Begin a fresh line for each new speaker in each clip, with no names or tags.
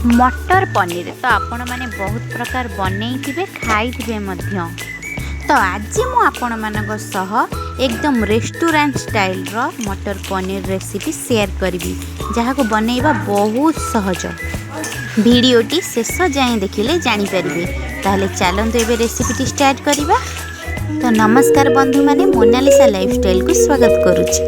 ମଟର ପନିର ତ ଆପଣମାନେ ବହୁତ ପ୍ରକାର ବନେଇଥିବେ, ଖାଇଥିବେ ମଧ୍ୟ। ତ ଆଜି ମୁଁ ଆପଣମାନଙ୍କ ସହ ଏକଦମ ରେଷ୍ଟୁରାଣ୍ଟ ଷ୍ଟାଇଲର ମଟର ପନିର ରେସିପି ସେୟାର କରିବି, ଯାହାକୁ ବନେଇବା ବହୁତ ସହଜ। ଭିଡ଼ିଓଟି ଶେଷ ଯାଏଁ ଦେଖିଲେ ଜାଣିପାରିବେ। ତାହେଲେ ଚାଲନ୍ତୁ, ଏବେ ରେସିପିଟି ଷ୍ଟାର୍ଟ କରିବା। ତ ନମସ୍କାର ବନ୍ଧୁମାନେ, ମୋନାଲିସା ଲାଇଫଷ୍ଟାଇଲକୁ ସ୍ୱାଗତ କରୁଛି।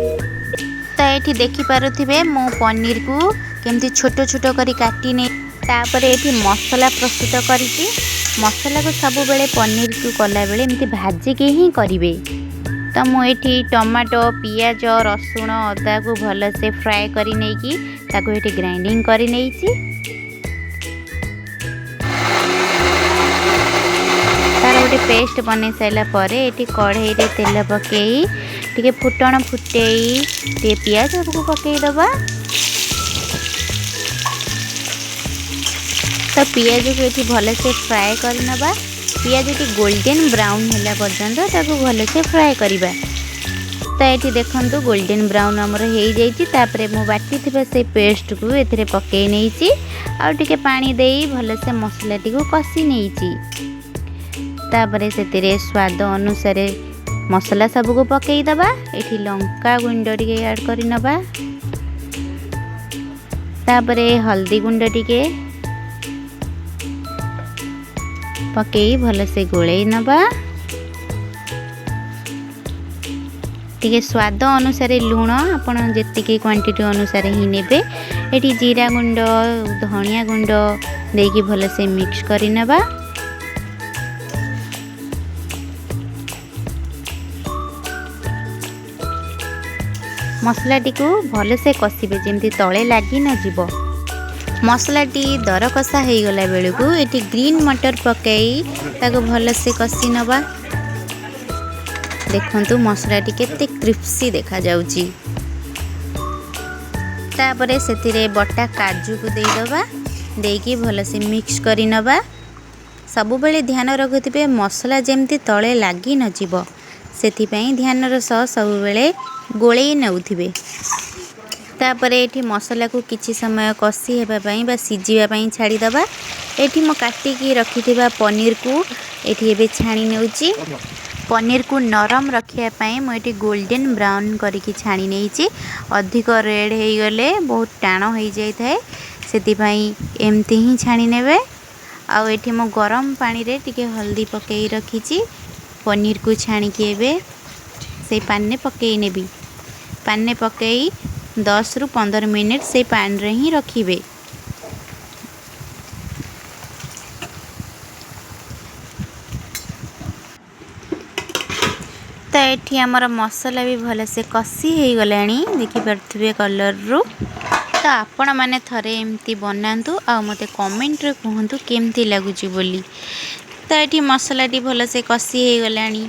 ତ ଏଠି ଦେଖିପାରୁଥିବେ, ମୁଁ ପନିରକୁ କେମିତି ଛୋଟ ଛୋଟ କରି କାଟି ନେଇ ତାପରେ ଏଠି ମସଲା ପ୍ରସ୍ତୁତ କରିଛି। ମସଲାକୁ ସବୁବେଳେ ପନିରକୁ କଲାବେଳେ ଏମିତି ଭାଜିକି ହିଁ କରିବେ। ତ ମୁଁ ଏଠି ଟମାଟୋ, ପିଆଜ, ରସୁଣ, ଅଦାକୁ ଭଲସେ ଫ୍ରାଏ କରି ନେଇକି ତାକୁ ଏଠି ଗ୍ରାଇଣ୍ଡିଙ୍ଗ କରି ନେଇଛି। ତାର ଗୋଟେ ପେଷ୍ଟ ବନେଇ ସାରିଲା ପରେ ଏଠି କଢ଼େଇରେ ତେଲ ପକାଇ ଟିକେ ଫୁଟଣ ଫୁଟେଇ ଟିକେ ପିଆଜକୁ ପକାଇଦେବା। ତ ପିଆଜକୁ ଏଠି ଭଲସେ ଫ୍ରାଏ କରିନେବା। ପିଆଜଟି ଗୋଲ୍ଡେନ୍ ବ୍ରାଉନ୍ ହେଲା ପର୍ଯ୍ୟନ୍ତ ତାକୁ ଭଲସେ ଫ୍ରାଏ କରିବା। ତ ଏଠି ଦେଖନ୍ତୁ, ଗୋଲ୍ଡେନ୍ ବ୍ରାଉନ୍ ଆମର ହେଇଯାଇଛି। ତାପରେ ମୁଁ ବାଟିଥିବା ସେଇ ପେଷ୍ଟକୁ ଏଥିରେ ପକାଇ ନେଇଛି ଆଉ ଟିକେ ପାଣି ଦେଇ ଭଲସେ ମସଲାଟିକୁ କଷି ନେଇଛି। ତାପରେ ସେଥିରେ ସ୍ୱାଦ ଅନୁସାରେ ମସଲା ସବୁକୁ ପକାଇଦେବା। ଏଠି ଲଙ୍କା ଗୁଣ୍ଡ ଟିକେ ଆଡ଼୍ କରିନେବା, ତାପରେ ହଳଦୀ ଗୁଣ୍ଡ ଟିକେ ପକାଇ ଭଲସେ ଗୋଳେଇ ନେବା। ଟିକେ ସ୍ୱାଦ ଅନୁସାରେ ଲୁଣ, ଆପଣ ଯେତିକି କ୍ୱାଣ୍ଟିଟି ଅନୁସାରେ ହିଁ ନେବେ। ଏଠି ଜିରା ଗୁଣ୍ଡ, ଧନିଆ ଗୁଣ୍ଡ ଦେଇକି ଭଲସେ ମିକ୍ସ କରିନେବା। ମସଲାଟିକୁ ଭଲସେ କଷିବେ, ଯେମିତି ତଳେ ଲାଗି ନଯିବ। ମସଲାଟି ଦରକଷା ହେଇଗଲା ବେଳକୁ ଏଠି ଗ୍ରୀନ୍ ମଟର ପକାଇ ତାକୁ ଭଲସେ କଷି ନେବା। ଦେଖନ୍ତୁ, ମସଲାଟି କେତେ କ୍ରିସ୍ପି ଦେଖାଯାଉଛି। ତାପରେ ସେଥିରେ ବଟା କାଜୁକୁ ଦେଇଦେବା, ଦେଇକି ଭଲସେ ମିକ୍ସ କରି ନେବା। ସବୁବେଳେ ଧ୍ୟାନ ରଖୁଥିବେ, ମସଲା ଯେମିତି ତଳେ ଲାଗି ନଯିବ, ସେଥିପାଇଁ ଧ୍ୟାନର ସହ ସବୁବେଳେ ଗୋଳେଇ ନେଉଥିବେ। ତାପରେ ଏଠି ମସଲାକୁ କିଛି ସମୟ କଷି ହେବା ପାଇଁ ବା ସିଝିବା ପାଇଁ ଛାଡ଼ିଦେବା। ଏଠି ମୁଁ କାଟିକି ରଖିଥିବା ପନିରକୁ ଏଠି ଏବେ ଛାଣି ନେଉଛି। ପନିରକୁ ନରମ ରଖିବା ପାଇଁ ମୁଁ ଏଠି ଗୋଲ୍ଡେନ୍ ବ୍ରାଉନ୍ କରିକି ଛାଣି ନେଇଛି। ଅଧିକ ରେଡ଼୍ ହେଇଗଲେ ବହୁତ ଟାଣ ହେଇଯାଇଥାଏ, ସେଥିପାଇଁ ଏମିତି ହିଁ ଛାଣି ନେବେ। ଆଉ ଏଠି ମୁଁ ଗରମ ପାଣିରେ ଟିକେ ହଳଦୀ ପକାଇ ରଖିଛି। ପନିରକୁ ଛାଣିକି ଏବେ ସେଇ ପାଣିରେ ପକାଇ ନେବି। ପାଣିରେ ପକାଇ 10ରୁ 15 ମିନିଟ୍ ସେଇ ପାଣିରେ ହିଁ ରଖିବେ। ତ ଏଠି ଆମର ମସଲା ବି ଭଲସେ କଷି ହେଇଗଲାଣି, ଦେଖିପାରୁଥିବେ କଲର୍ରୁ। ତ ଆପଣମାନେ ଥରେ ଏମିତି ବନାନ୍ତୁ ଆଉ ମୋତେ କମେଣ୍ଟରେ କୁହନ୍ତୁ କେମିତି ଲାଗୁଛି ବୋଲି। ତ ଏଠି ମସଲାଟି ଭଲସେ କଷି ହେଇଗଲାଣି।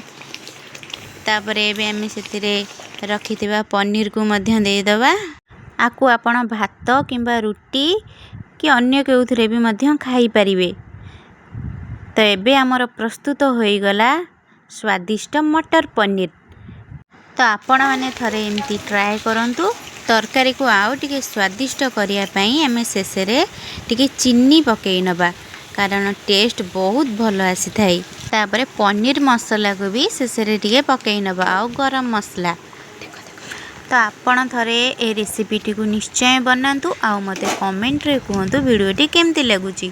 ତାପରେ ଏବେ ଆମେ ସେଥିରେ ରଖିଥିବା ପନିରକୁ ମଧ୍ୟ ଦେଇଦେବା। ଆକୁ ଆପଣ ଭାତ କିମ୍ବା ରୁଟି କି ଅନ୍ୟ କେଉଁଥିରେ ବି ମଧ୍ୟ ଖାଇପାରିବେ। ତ ଏବେ ଆମର ପ୍ରସ୍ତୁତ ହୋଇଗଲା ସ୍ୱାଦିଷ୍ଟ ମଟର ପନିର। ତ ଆପଣମାନେ ଥରେ ଏମିତି ଟ୍ରାଏ କରନ୍ତୁ। ତରକାରୀକୁ ଆଉ ଟିକେ ସ୍ୱାଦିଷ୍ଟ କରିବା ପାଇଁ ଆମେ ଶେଷରେ ଟିକେ ଚିନି ପକାଇ ନେବା, କାରଣ ଟେଷ୍ଟ ବହୁତ ଭଲ ଆସିଥାଏ। ତାପରେ ପନିର ମସଲାକୁ ବି ଶେଷରେ ଟିକେ ପକାଇ ନେବା ଆଉ ଗରମ ମସଲା। ତ ଆପଣ ଥରେ ଏ ରେସିପିଟିକୁ ନିଶ୍ଚୟ ବନାନ୍ତୁ ଆଉ ମୋତେ କମେଣ୍ଟରେ କୁହନ୍ତୁ ଭିଡ଼ିଓଟି କେମିତି ଲାଗୁଛି।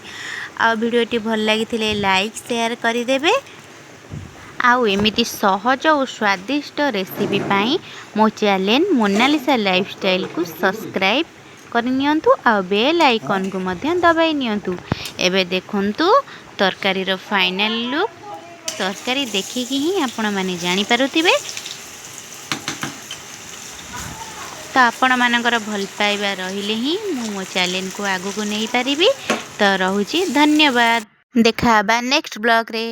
ଆଉ ଭିଡ଼ିଓଟି ଭଲ ଲାଗିଥିଲେ ଲାଇକ୍, ସେୟାର କରିଦେବେ। ଆଉ ଏମିତି ସହଜ ଓ ସ୍ୱାଦିଷ୍ଟ ରେସିପି ପାଇଁ ମୋ ଚ୍ୟାନେଲ୍ ମୋନାଲିସା ଲାଇଫଷ୍ଟାଇଲକୁ ସବସ୍କ୍ରାଇବ୍ କରିନିଅନ୍ତୁ ଆଉ ବେଲ୍ ଆଇକନ୍କୁ ମଧ୍ୟ ଦବାଇ ନିଅନ୍ତୁ। ଏବେ ଦେଖନ୍ତୁ ତରକାରୀର ଫାଇନାଲ୍ ଲୁକ୍। ତରକାରୀ ଦେଖିକି ହିଁ ଆପଣମାନେ ଜାଣିପାରୁଥିବେ। ତ ଆପଣମାନଙ୍କର ଭଲ ପାଇବା ରହିଲେ ହିଁ ମୁଁ ମୋ ଚ୍ୟାନେଲକୁ ଆଗକୁ ନେଇପାରିବି। ତ ରହୁଛି, ଧନ୍ୟବାଦ। ଦେଖା ହେବା ନେକ୍ସଟ ବ୍ଲଗ୍ରେ।